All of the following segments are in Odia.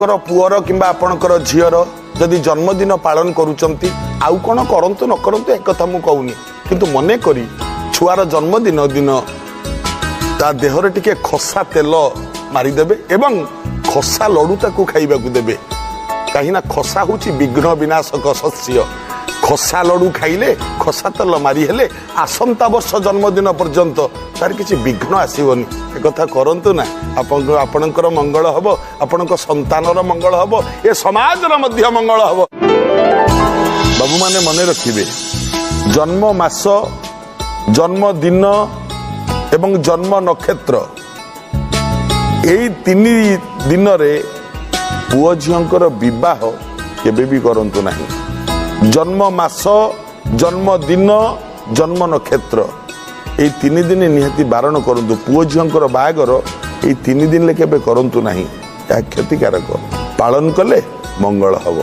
ପୁଅର କିମ୍ବା ଆପଣଙ୍କର ଝିଅର ଯଦି ଜନ୍ମଦିନ ପାଳନ କରୁଛନ୍ତି, ଆଉ କ'ଣ କରନ୍ତୁ ନ କରନ୍ତୁ ଏକଥା ମୁଁ କହୁନି, କିନ୍ତୁ ମନେ କରି ଛୁଆର ଜନ୍ମଦିନ ଦିନ ତା ଦେହରେ ଟିକେ ଖସା ତେଲ ମାରିଦେବେ ଏବଂ ଖସା ଲଡୁ ତାକୁ ଖାଇବାକୁ ଦେବେ। କାହିଁକିନା ଖସା ହେଉଛି ବିଘ୍ନ ବିନାଶକ ଶସ୍ୟ। ଖସା ଲଡୁ ଖାଇଲେ, ଖସା ତେଲ ମାରି ହେଲେ ଆସନ୍ତା ବର୍ଷ ଜନ୍ମଦିନ ପର୍ଯ୍ୟନ୍ତ ତାର କିଛି ବିଘ୍ନ ଆସିବନି। ଏକଥା କରନ୍ତୁ ନା, ଆପଣଙ୍କର ମଙ୍ଗଳ ହବ, ଆପଣଙ୍କ ସନ୍ତାନର ମଙ୍ଗଳ ହବ, ଏ ସମାଜର ମଧ୍ୟ ମଙ୍ଗଳ ହବ। ବାବୁମାନେ ମନେ ରଖିବେ, ଜନ୍ମ ମାସ, ଜନ୍ମଦିନ ଏବଂ ଜନ୍ମ ନକ୍ଷତ୍ର, ଏଇ 3 ଦିନରେ ପୁଅ ଝିଅଙ୍କର ବିବାହ କେବେ ବି କରନ୍ତୁ ନାହିଁ। ଜନ୍ମ ମାସ, ଜନ୍ମଦିନ, ଜନ୍ମ ନକ୍ଷତ୍ର, ଏଇ 3 ଦିନ ନିହାତି ବାରଣ କରନ୍ତୁ। ପୁଅ ଝିଅଙ୍କର ବାହାଘର ଏଇ 3 ଦିନରେ କେବେ କରନ୍ତୁ ନାହିଁ, ଏହା କ୍ଷତିକାରକ। ପାଳନ କଲେ ମଙ୍ଗଳ ହବ।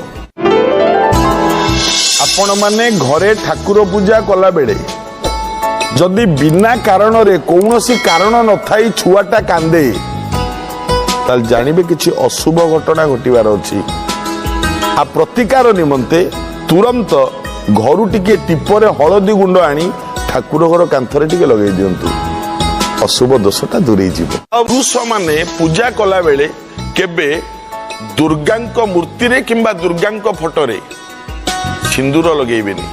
ଆପଣମାନେ ଘରେ ଠାକୁର ପୂଜା କଲାବେଳେ ଯଦି ବିନା କାରଣରେ, କୌଣସି କାରଣ ନଥାଇ ଛୁଆଟା କାନ୍ଦେ, ତାହେଲେ ଜାଣିବେ କିଛି ଅଶୁଭ ଘଟଣା ଘଟିବାର ଅଛି। ଆଉ ପ୍ରତିକାର ନିମନ୍ତେ ତୁରନ୍ତ ଘରୁ ଟିକେ ଟିପରେ ହଳଦୀ ଗୁଣ୍ଡ ଆଣି ଠାକୁର ଘର କାନ୍ଥରେ ଟିକେ ଲଗେଇ ଦିଅନ୍ତୁ, ଅଶୁଭ ଦୋଷଟା ଦୂରେଇ ଯିବ। ଆଉ ପୁରୁଷମାନେ ପୂଜା କଲା ବେଳେ କେବେ ଦୁର୍ଗାଙ୍କ ମୂର୍ତ୍ତିରେ କିମ୍ବା ଦୁର୍ଗାଙ୍କ ଫଟୋରେ ସିନ୍ଦୁର ଲଗେଇବେନି।